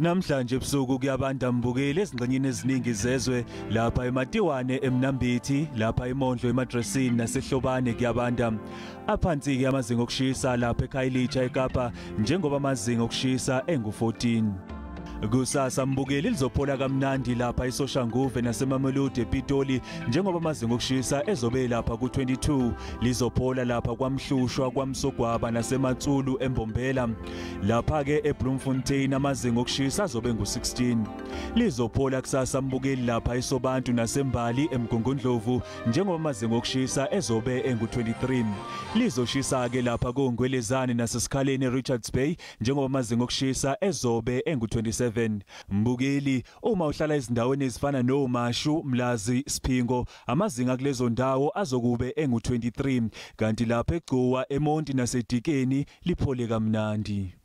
Namhlanje ebusuku kuyabanda mbukeli ezingxenyeni eziningi zezwe, lapha eMatiwane eMnambithi, lapha eMondlo eMadresini naseHlobane kuyabanda. Aphansi ke amazinga okushisa lapha eKhayelitsha eKapa njengoba amazinga okushisa engu-14. Kusasa mbukeli lizophola kamnandi lapha eSoshanguve naseMamelodi ePitoli njengoba amazinga okushisa ezobe lapha ku-22. Lizophola lapha kwaMhlushwa, kwaMsogwaba naseMatsulu eMbombela. Lapha ke eBloemfontein amazinga okushisa azobe ngu-16. Lizophola kusasa mbukeli lapha eSobantu naseMbali eMgungundlovu njengoba amazinga okushisa ezobe engu-23. Lizoshisa ke lapha koNgwelezane naseSikhaleni eRichards Bay njengoba amazinga okushisa ezobe engu-27. Mbukeli, uma uhlala ezindaweni ezifana noMashu, Mlazi, Siphingo, amazinga kulezo ndawo azokube engu-23, kanti lapha eGcuwa, eMonti naseDikeni liphole kamnandi.